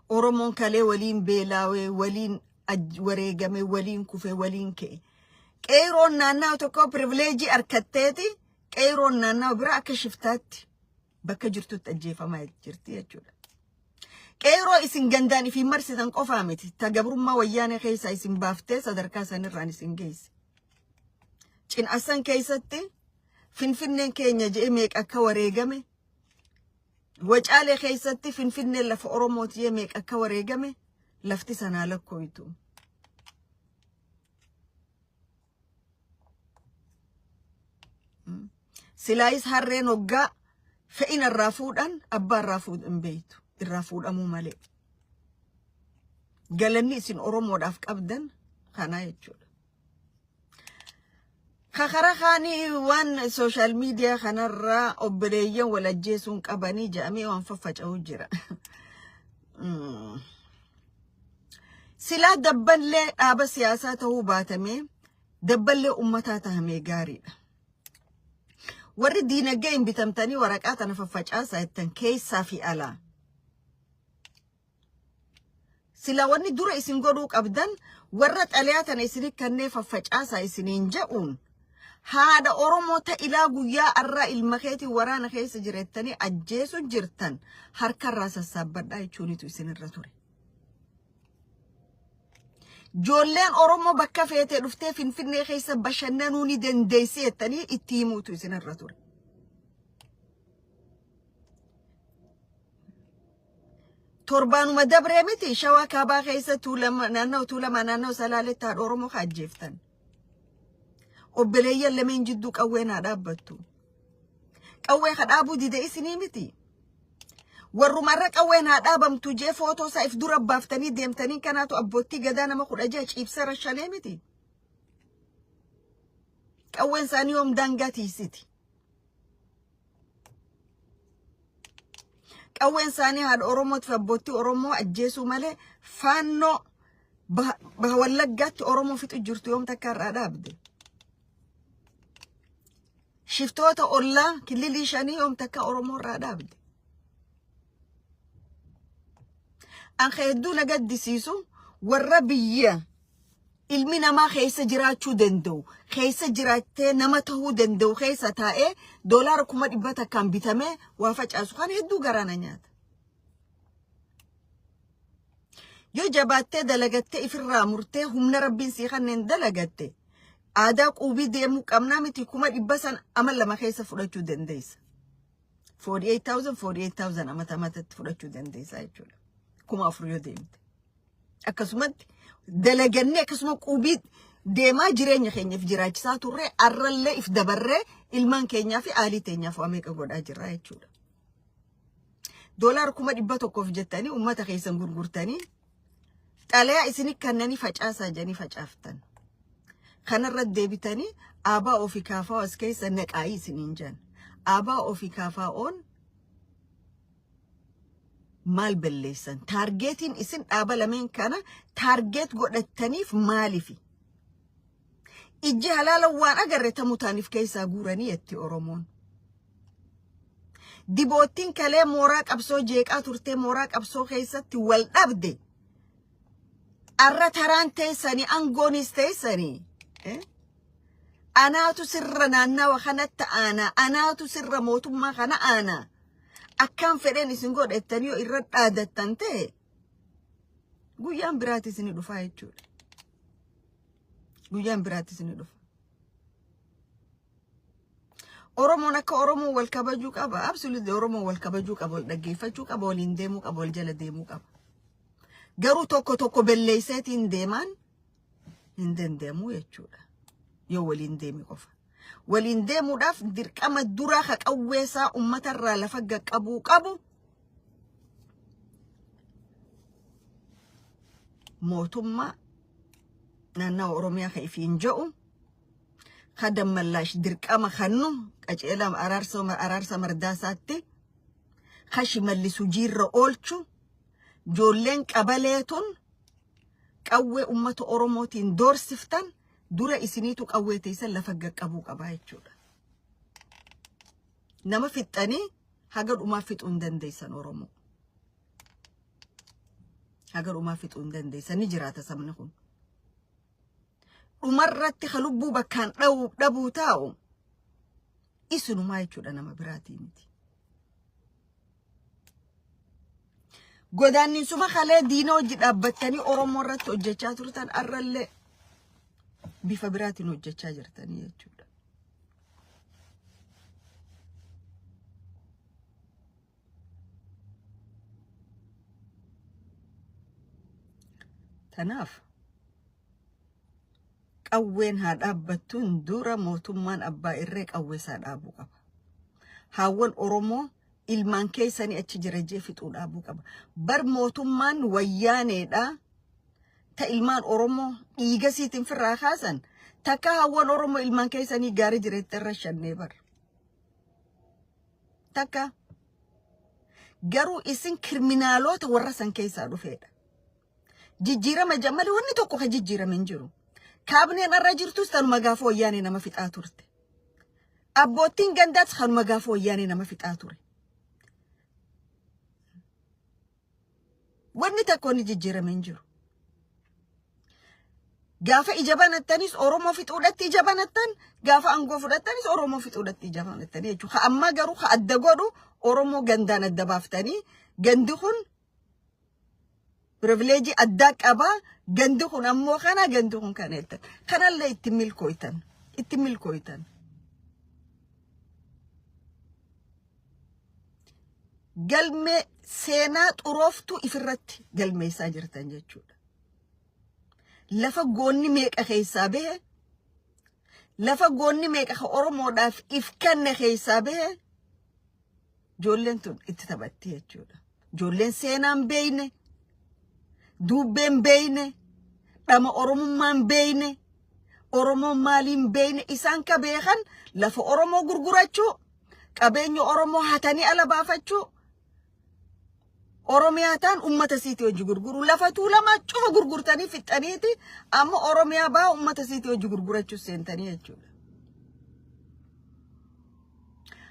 Oromoon kalee waliin beelaawee, waliin wareegame, waliin kufe, waliin ka'e. Qeeyroon naannawa tokko privileejii arkatteeti qeeyroon naannawa biraa akka shiftaatti bakka jirtutti ajjeefamaa jirti jechuudha. Qeeyroo isin gandaan ifiin marsitan qofaa miti. Ta gabrummaa wayyaanee keessaa isin baaftee sadarkaa sanirraan isin geesse. Cin'assan keessatti Finfinneen keenya je'ee meeqa akka wareegame, Wacaalee keessatti Finfinneen lafa Oromooti je'ee meeqa akka wareegame lafti sanaa lakkooytu. Silaayis harreen hoggaa fe'ina irraa fuudhan abbaa irraa fuudhan beektu irraa fuudhamuu malee. Galanni isin Oromoodhaaf qabdan kanaa jechuudha. Kakara kaanii waan sooshaal miidiyaa kanarraa obboleeyyan wal ajjeesuun qabanii jedhamee waan faffaca'u jira. Silaa dabballee dhaaba siyaasaa ta'uu baatamee dabballee ummataa tahamee gaariidha. Warri diinagdee hin bitamtanii waraqaa tana faffacaasaa jettan keessaa fi alaa. Sila wanni dura isin godhuu qabdan warra xalayaa tana isin kannee faffacaasaa isiniin je'uun haadha Oromoo ta ilaa guyyaa arraa ilma keetiin waraana keessa jirettanii ajjeesu jirtan harkarraa sassaabbadhaa jechuunitu isinirra ture. Ijoolleen Oromoo bakka feetee dhuftee Finfinnee keessa bashannanuu ni dandeessi jettanii itti himuutu isinirra ture. Torbaanuma dabree miti shawaa kaabaa keessa tuulama naannoo tuulamaa naannoo salaaletti haadha Oromoo ka ajjeeftan. Obboleeyyan lameen jidduu qawween haa dhaabbattu. Qawwee ka dhaabuu dide isinii miti. Warrumarra qawween haa dhaabamtu jee footoo isaa if dura baaftanii deemtanii kanaatu abboottii gadaa nama 16 ciibsee rashanee miti. Qawween isaanii yoom daangaa tiisiti. Qawween isaanii haadha Oromootiif abboottii Oromoo ajjeesuu malee faannoo baha Wallaggaatti Oromoo fixu jirtu yoom takka irraa dhaabde. Shiftoota ollaa kililii shanii yoom takka Oromoo irraa dhaabde. An hedduu na gaddisiisu warra biyya ilmi namaa keessa jiraachuu danda'u, keessa jiraattee nama ta'uu danda'u keessa taa'ee doolaara 100,000n bitamee waa facaasu kan hedduu garaa na nyaata. Yoo jabaattee dalagattee ifirraa murtee humna rabbiin sii kanneen dalagatte aadaa quubii deemuu qabnaa miti 500,000 ama lama keessa fudhachuu dandeessa. 48,000 48,000 amata amatatti fudhachuu dandeessa jechuudha. 4,000 yoo deemte. Akkasumatti dalagannee akkasuma quubii deemaa jireenya keenyaaf jiraachisaa turre arrallee if dabarree ilmaan keenyaa fi aalii teenyaaf waa meeqa godhaa jirra jechuudha. Doolaar 100,000f jettanii uummata keessan gurgurtanii xalayaa isinii kannanii facaasaa jedhanii facaaftan. Kanarra deebitanii aabaa ofii kaafaa as keessa naqaayii isiniin jedhan. Aabaa ofii kaafaa'oon maal balleessan? Taargeetiin isin dhaaba lameen kana taargeet godhattaniif maalifi? Ijji halaala waan agarre tamutaaniif keessaa guuranii jetti Oromoon. Diboottiin kalee mooraa qabsoo jeeqaa turtee mooraa qabsoo keessatti wal dhabde. Arra taraan teessanii angoonis teessanii. Anaatu sirra naannawa kanatti aanaa anaatu sirra mootummaa kana aanaa. Akkaan fedheen isin godha jettanii yoo irra dhaadattan ta'e guyyaan biraatti isin dhufaa jechuudha. Guyyaan biraatti isin dhufa. Oromoon akka Oromoon wal kabajuu qaba. Absolutely Oromoon wal kabajuu qaba, wal dhaggeeffachuu qaba, waliin deemuu qaba, wal jala deemuu qaba. Garuu tokko tokko belleesseetiin deemaan hin danda'amu jechuudha. Yoo waliin deeme qofa. Waliin deemuudhaaf dirqama duraa ka qawweesaa uummatarraa lafa qaqqabuu qabu mootummaa naannawa Oromiyaa ka ifiin jedhu ka dammallaash dirqama kannu qaceela araarsa mardaasaatti ka shimallis hojiirra oolchu ijoolleen qabalee tun qawwee uummata Oromootiin doorsiftan dura isiniitu qawwee teessan lafa qaqqabuu qabaa jechuudha. Nama fixxanii haga dhumaa fixuu hin dandeessan Oromoo. Haga dhumaa fixuu hin dandeessan, ni jiraata sabni kun. Dhumarratti ka lubbuu bakkaan dhabuu taa'u isinumaa jechuudha, nama biraatii miti. Godaannisuma kalee diina hojii dhaabbattanii Oromoo irratti hojjechaa turtan arrallee bifa biraatiin hojjechaa jirtanii jechuudha. Tanaaf qawween haa dhaabbattuun dura mootummaan abbaa irree qawwee isaa dhaabuu qaba. Haawwan Oromoo ilmaan keessanii achi jira jee fixuu dhaabuu qaba. Bar mootummaan wayyaaneedha. Ta ilmaan Oromoo dhiiga siitiin firraa kaasan takka haawwan Oromoo ilmaan keessanii gaarii jireetti irra shannee bar. Takka garuu isin kirminaalota warra san keessaa dhufeedha. Jijjiirama malee wanni tokko ka jijjiirame hin jiru. Kaabineen irra jirtus tanuma gaafa wayyaanee nama fixaa turte. Abboottiin gandaas kanuma gaafa wayyaanee nama fixaa ture. Wanni tokko wanni jijjiirame hin jiru. Gaafa ija banattanis Oromoo fixuudhatti ija banattan, gaafa aangoo fudhattanis Oromoo fixuudhatti ija banattanii jechuudha. Ka ammaa garuu ka adda godhu Oromoo gandaan adda baaftanii, gandi kun privilege addaa qaba, gandi kun ammoo kana, gandi kun kana jettan. Kanallee itti milkooytan. Itti milkooytan. Galmee seenaa xurooftuu ifirratti galmeessaa jirtan jechuudha. Lafa goonni meeqa keessaa bahe, lafa goonni meeqa ka Oromoodhaaf if kenne keessaa bahe, ijoolleen tun itti taphatti jechuudha. Ijoolleen seenaan beeyne, duubbeen beeyne, dhama Oromummaan beeyne, Oromoon maaliin beeyne, isaan ka beekan lafa Oromoo gurgurachuu, qabeenya Oromoo hatanii ala baafachuu, Oromiyaa taan ummata siiti hojii gurguru, lafa Tuulamaa cufa gurgurtanii fixxaniiti amma Oromiyaa baha ummata siiti hojii gurgurachuu seentanii jechuudha.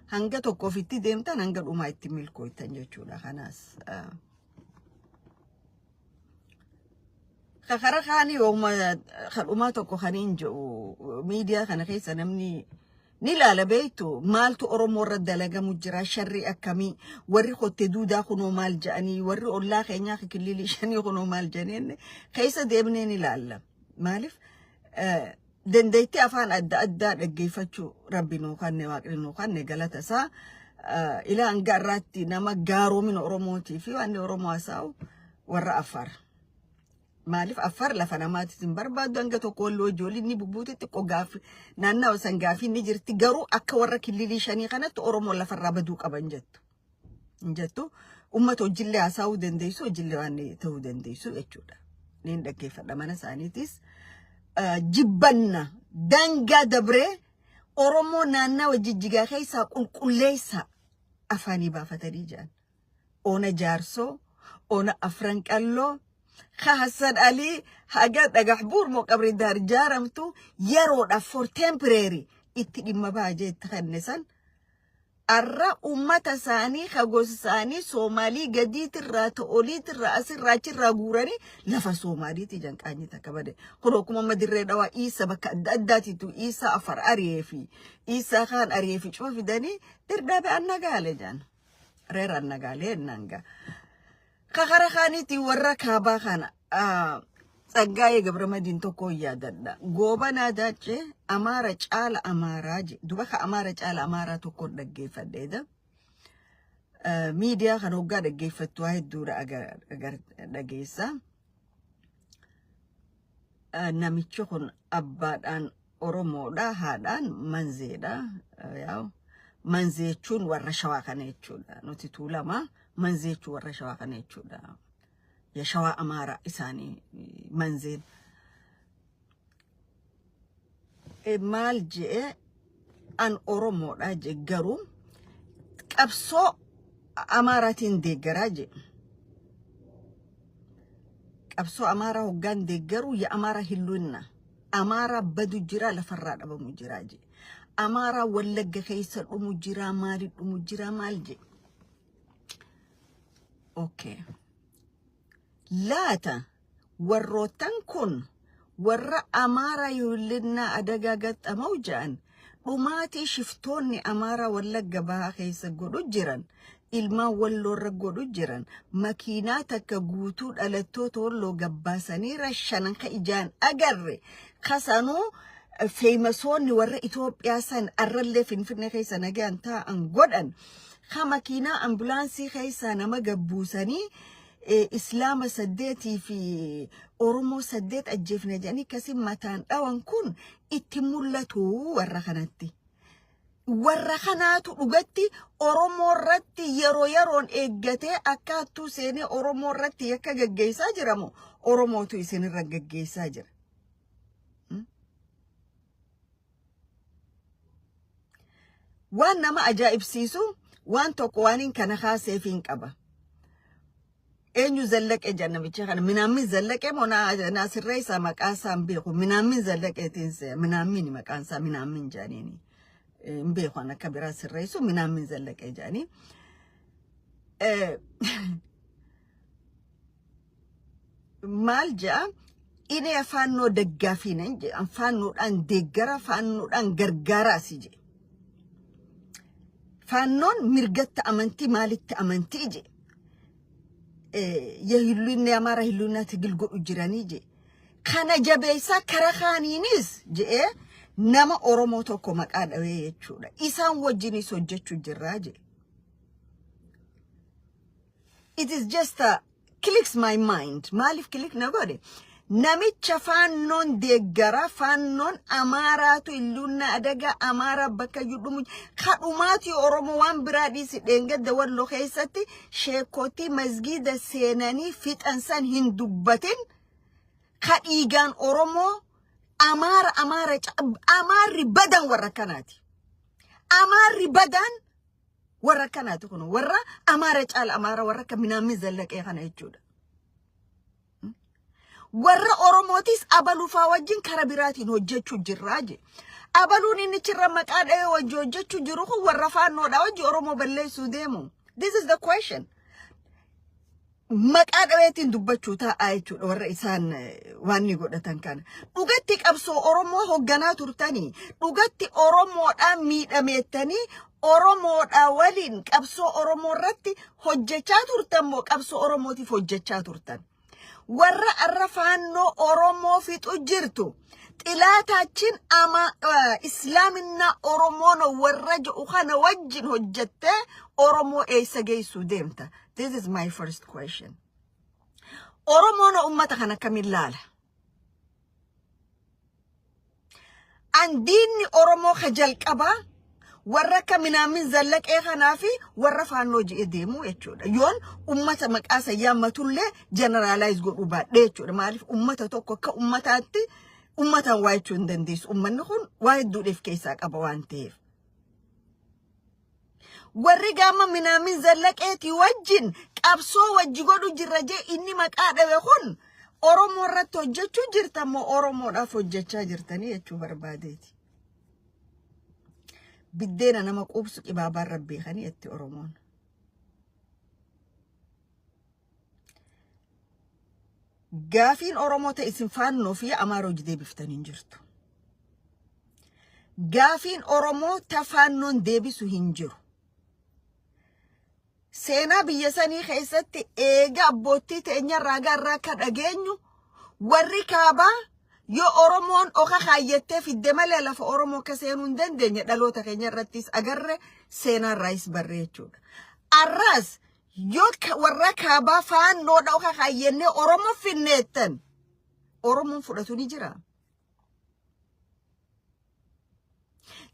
Hanga tokko ofitti deemtan hanga dhumaa itti milkooytan jechuudha. Kanaas kakara kaanii yooma kadhumaa tokko kan hin jedhu, miidiyaa kana keessa namni ni ilaala, beektu, maaltu Oromoo irra dalagamu jira, sharri akkamii, warri kotte duudaa kunoo maal jedhanii, warri ollaa keenyaa kililii shanii kunoo maal jedhanii keessa deemnee ni ilaalla. Maaliif dandeettii afaan adda addaa dhaggeeffachuu Rabbi nuu kanne, Waaqni nuu kanne, galata isaa. Ilaa hanga irraatti nama gaaromina Oromootii fi waan Oromoo haasa'u warra Affaar. Maaliif Affaar lafa namaatis hin barbaaddu, hanga tokko walloo ijoolleen ni bubbuuti, xiqqoo gaaffi naannawa san gaafii ni jirti, garuu akka warra kililii shanii kanatti Oromoon lafarraa baduu qaban jettu. Hin jettu, uummata hojiillee haasa'uu dandeessu, hojiillee waan ta'uu dandeessu jechuudha. Niin dhaggeeffadha mana isaaniitis. Jibbanna daangaa dabree Oromoo naannawa Jijjigaa keessaa qulqulleessaa afaanii baafatanii jiran. Ona Jaarsoo, ona Afran Qalloo, ka Hassan Alii haga Dhagax Buur moo Qabri Daar jaaramtu yeroodhaaf for temporary itti dhimma ba'a jee itti kenne san arra ummata isaanii ka gosa isaanii Soomaalii gadiitirraa ta oliitirraa asirraa achirraa guuranii lafa Soomaaliiti janqaanyii takka bade. Kun akkuma amma Dirree Dhawaa Iisa bakka adda addaatitu Iisa Afar ari'ee fi Iisa kaan ari'ee fi cufa fidanii dirdaabe annagaale jaan. Reera annagaalee jennaan gaa. Kakara kaaniitiin warra kaabaa kana Tsaggaayee Gabramadiin tokko yaadadha. Goobanaa Daaccee Amaara caala Amaaraa je. Duba ka Amaara caala Amaaraa tokko dhaggeeffadheedha. Miidiyaa kana hoggaa dhaggeeffattu waa hedduudha dhageessa. Namichi kun abbaadhaan Oromoodha, haadhaan Manzeedha. Yaa'u Manzee jechuun warra Shawaa kana jechuudha. Nuti Tuulamaa, Manzee jechuun warra Shawaa kana jechuudha. Shawaa Amaaraa isaanii Manzeen. Maal je'e, an Oromoodha je, garuu qabsoo Amaaraatiin deeggaraa je. Qabsoo Amaaraa hoggaan deeggaru ya Amaaraa hilluunna. Amaaraa badu jira, lafarraa dhabamu jira je. Amaaraa Wallagga keessa dhumu jira, maali dhumu jira, maal je. Okay. Laata warroottan kun warra Amaara yuullinnaa adagaa gaxxamau ja'an, dhumaatii shiftoonni Amaaraa Wallagga Bahaa keessa godhu jiran, ilmaan Walloorra godhu jiran, makiinaa takka guutuu dhalattoota Walloo gabbaasanii rashanan ka ijaan agarre, kasanuu feeymasoonni warra Itoophiyaa san arrallee Finfinnee keessa nagaan taa'an godhan, ka makiinaa ambulaansii keessaa nama gabbuusanii Islaama saddeetii fi Oromoo saddeet ajjeefne jedhanii akkasii mataan dhawan kun itti mul'atu warra kanatti. Warra kanaatu dhugatti Oromoo irratti yeroo yeroon eeggatee akka hattuu seenee Oromoo irratti yakka gaggeessaa jiramoo Oromootu isinirra gaggeessaa jira? Waan nama ajaa'ibsiisu waan tokko waan hin kana kaaseef hin qaba. Eenyu Zallaqee jedha namicha kana? Minaammin Zallaqee moo naa sirreessaa, maqaa isaa hin beeku. Minaammin Zallaqeetiin se'a. Minaammin maqaan isaa Minaammin jedhaniini. Hin beeku an akka biraa sirreessu, Minaammin Zallaqee jedhanii. Maal jedha? Inni Faannoo ደጋፊ ነኝ jedha. Faannoodhaan deeggara, Faannoodhaan gargaaraasi jedhe. Faannoon mirgatti amantii maalitti amantii jedhe. የህሉና የአማራ ህልውና ትግል godhu jiranii jedhe. Kana jabeessaa kara kaaniinis jedhee nama Oromoo tokko maqaa dhawee jechuudha. Isaan wajjinis hojjechuu jirraa jedhe. It is just a clicks my mind. Maaliif click na godhe? Namicha Faannoon deeggara, Faannoon Amaaraatu illuunna adagaa Amaaraa bakka jedhumu kadhumaati Oromoo waan biraa dhiisi, dheengadda Walloo keessatti sheekotii masgiida seenanii fixan san hin dubbatin, ka dhiigaan Oromoo Amaara Amaara Amaarri badan warra kanaati. Amaarri badaan warra kanaati, kun warra Amaara caala Amaara warra akka Minaammin Zallaqee kana jechuudha. Warra Oromootis abalufaa wajjin kara biraatiin hojjechuu jirraa je. Abaluun inni chirra maqaa dhahee wajji hojjechuu jiru kun warra Faannoodha wajji Oromoo balleessuu deemu. This is the question. Maqaa dhaweetiin dubbachuu taa'aa jechuudha warra isaan waan ni godhatan kana. Dhugatti qabsoo Oromoo hoogganaa turtanii, dhugatti Oromoodhaan miidhameettanii, Oromoodhaa waliin qabsoo Oromoo irratti hojjechaa turtan moo qabsoo Oromootiif hojjechaa turtan? Warra arra Faannoo Oromoo fixu jirtu xilaataachin ama islaaminaa Oromoon warra jedhu kana wajjin hojjettee Oromoo eessa geessuu deemta? This is my first question. Oromoon ummata kana akkamiin laala? Andiinni Oromoo ka jalqabaa warra akka Minaamin Zallaqee kanaa fi warra Faannoo ji'e deemuu jechuudha. Yoon ummata maqaa isa yaammatullee generalize godhuu baadhee jechuudha. Maaliif ummata tokko akka ummataatti ummataan waa jechuu hin dandeessu. Ummanni kun waa hedduudhaaf keessaa qaba waan ta'eef. Warri gaama Minaamin Zallaqeetii wajjin qabsoo wajji godhu jirra jee inni maqaa dhabe kun Oromoo irratti hojjechuu jirtan moo Oromoodhaaf hojjechaa jirtanii jechuu barbaadeeti. Biddeena nama quubsu qibaabaan rabbeekanii jetti Oromoon. Gaafiin Oromoo ta'e isin Faannoo fi Amaara hojii deebiftanii hin jirtu. Gaafiin Oromoo ta Faannoon deebisu hin jiru. Seenaa biyya sanii keessatti eega abboottii teenyarraa garraa akka dhageenyu, warri kaabaa yoo Oromoon oka kaayyattee fidde malee lafa Oromoo akka seenuu hin dandeenye dhaloota keenya irrattis agarre, seenaarraayis barree jechuudha. Arraas yoo warra kaabaa Faannoodha oka kaayyannee Oromoo finneettan Oromoon fudhatu ni jira.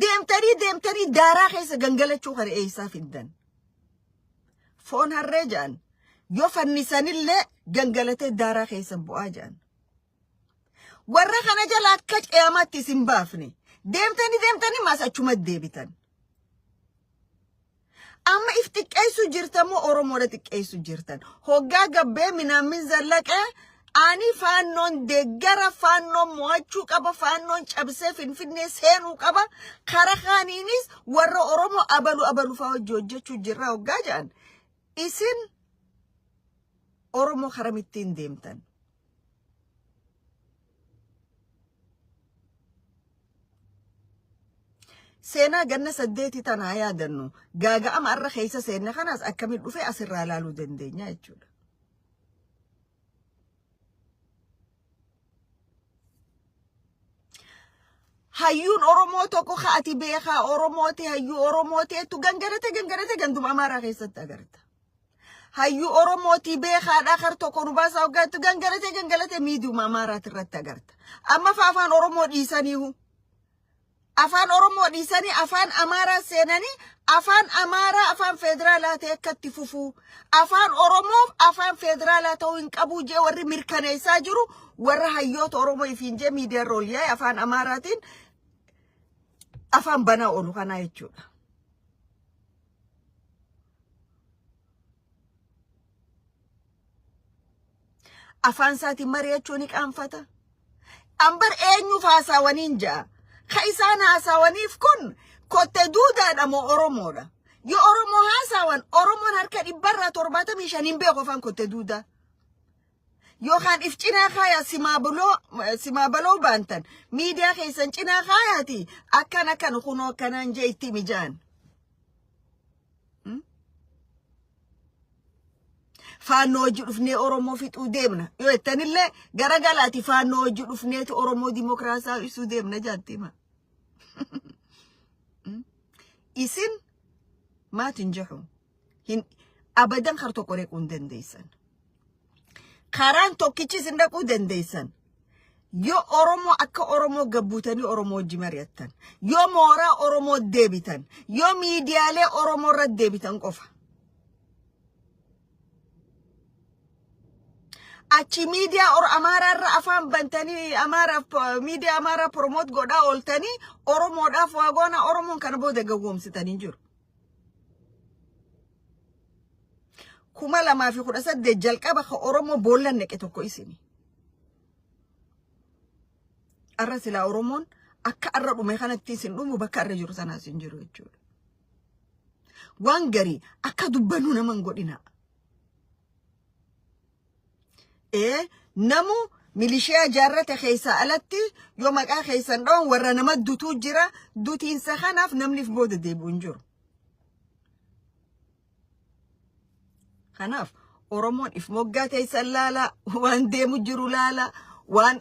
Deemtanii deemtanii daaraa keessa gangalachuu kana eessaa fiddan? Foon harree jedhan yoo fannisanillee gangalatee daaraa keessa bu'aa jedhan. Warra kana jala akka ce'amaatti isin baafne. Deemtanii deemtanii maas achuma deebitan. Amma if xiqqeessu jirtan moo Oromoodha xiqqeessu jirtan? Hoggaa gabbee Minaamin Zallaqee ani Faannoon deeggara, Faannoon mo'achuu qaba, Faannoon cabsee Finfinnee seenuu qaba, kara kaaniinis warra Oromoo abalu abalu fa'aa hojii hojjechuu jirra hoggaa jedhan. Isin Oromoo karamittiin deemtan? Seenaa ganna 8 tanaa yaadannu, gaaga'ama arra keessa seenne kanaas akkamiin dhufe asirraa ilaaluu dandeenya jechuudha. Hayyuun Oromoo tokko ka ati beekaa Oromooti, hayyuu Oromooti jettu gangalate gangalate ganduma Amaaraa keessatti agarta. Hayyuu Oromootii beekaadhaa kar tokko nu baasaa hoggaattu gangalate gangalate miidiyuma Amaaraati irratti agarta. Amma fa afaan Oromoo dhiisaniihu. Afaan Oromoo dhiisanii afaan Amaaraa seenanii, afaan Amaaraa afaan federaalaa ta'e akka itti fufuu, afaan Oromoof afaan federaalaa ta'uu hin qabuu jee warri mirkaneessaa jiru warra hayyoota Oromoo ifiin jee miidiyaa irra ol yaa'e afaan Amaaraatiin afaan banaa oolu kanaa jechuudha. Afaan isaatiin mari'achuu ni qaanfata. Ambar eenyuuf haasawaniin ja'a. Ka isaan haasawaniif kun kotte duudaadha moo Oromoodha? Yoo Oromoo haasawan, Oromoon harka 75% hin beeku afaan kotte duudaa. Yookaan if cinaa kaayaa simaa baloo baantan miidiyaa keessan cinaa kaayaati akkan akkan kunoo akkanaan jee itti mijaan. Faannoo hojii dhufnee Oromoo fixuu deemna. Yoo jettanillee garagalaati faannoo hojii dhufneeti Oromoo dimokiraasaa ibsuu deemna jaatti hima. Isin maatiin jehu hin abadan kar tokko dhaquu hin dandeessan. Karaan tokkichi isin dhaquu dandeessan. Yoo Oromoo akka Oromoo gabbuutanii Oromoo wajji mari'attan, yoo mooraa Oromoo deebitan, yoo miidiyaalee Oromoo irratti deebitan qofa. Achi miidiyaa or Amaaraa irra afaan bantanii Amaaraaf miidiyaa Amaaraa promote godhaa ooltanii Oromoodhaaf waa goona, Oromoon kana booda gowwoomsitanii jiru. 2018 jalqaba ka Oromoo boolla naqe tokko isini. Arra silaa Oromoon akka arra dhume kanatti isin dhumu bakka arra jiru sanaas hin jiru jechuudha. Waan garii akka dubbannu nama hin godhina. Ee, namu milishiyaa jaarrate keessaa alatti yoo maqaa keessan dhawan warra nama dutuu jira, dutiinsa kanaaf namniif booda deebi'u hin jiru. Kanaaf Oromoon if moggaa teessan laala, waan deemu jiru laala, waan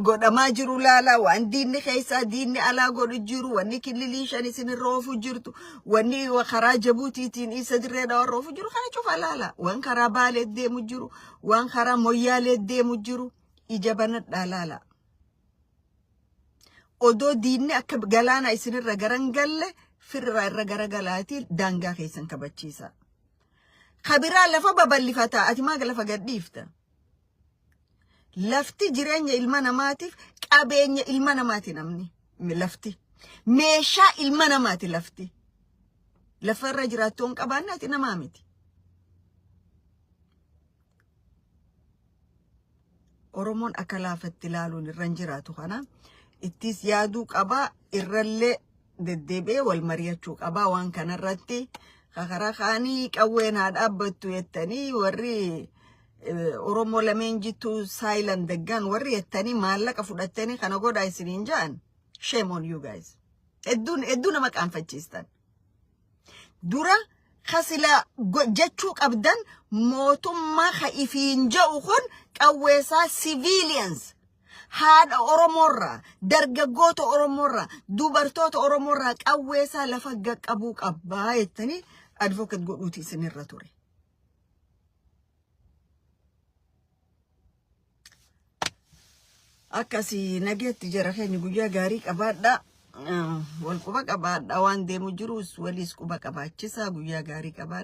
godhamaa jiru laala, waan diinni keessaa diinni alaa godhu jiru, wanni killilii shan isin irra oofu jirtu, wanni karaa Jabuutiitiin isa dirree dhawaa irra oofu jiru kana cufa laala. Waan karaa Baalee deemu jiru, waan karaa Moyyaalee deemu jiru ija banadhaa laala. Odoo diinni akka galaana isinirra garan galle firraa irra garagalaatii daangaa keessan kabachiisa. Kabiraa lafa babal'ifataa, ati maa lafa gadhiifta? Lafti jireenya ilma namaatiif qabeenya ilma namaati, namni lafti. Meeshaa ilma namaati lafti. Lafa irra jiraattu hin qabaanne ati namaa miti. Oromoon akka laafatti ilaaluun irra hin jiraatu, kana ittis yaaduu qaba, irrallee deddeebi'ee wal mari'achuu qaba waan kanarratti. Karaa kaanii qawween haa dhaabbattu jettanii, warri Oromoo lameen jittuu saayilan daggaan warri jettanii maallaqa fudhattanii kana godhaa isiniin ja'an, shame on you guys. Hedduun hedduu nama qaanfachiistan. Dura kasila jechuu qabdan, mootummaa ka ifiin ja'u kun qawweesaa civilians, haadha Oromoorraa, dargaggoota Oromoorraa, dubartoota Oromoorraa qawweesaa lafa qaqqabuu qabaa jettanii advocate godhuuti isinirra ture. Akkasii nageetti jara keenya, guyyaa gaarii qabaadha. Wal quba qabaadha, waan deemu jirus waliis quba qabaachisa, guyyaa gaarii qabaadha.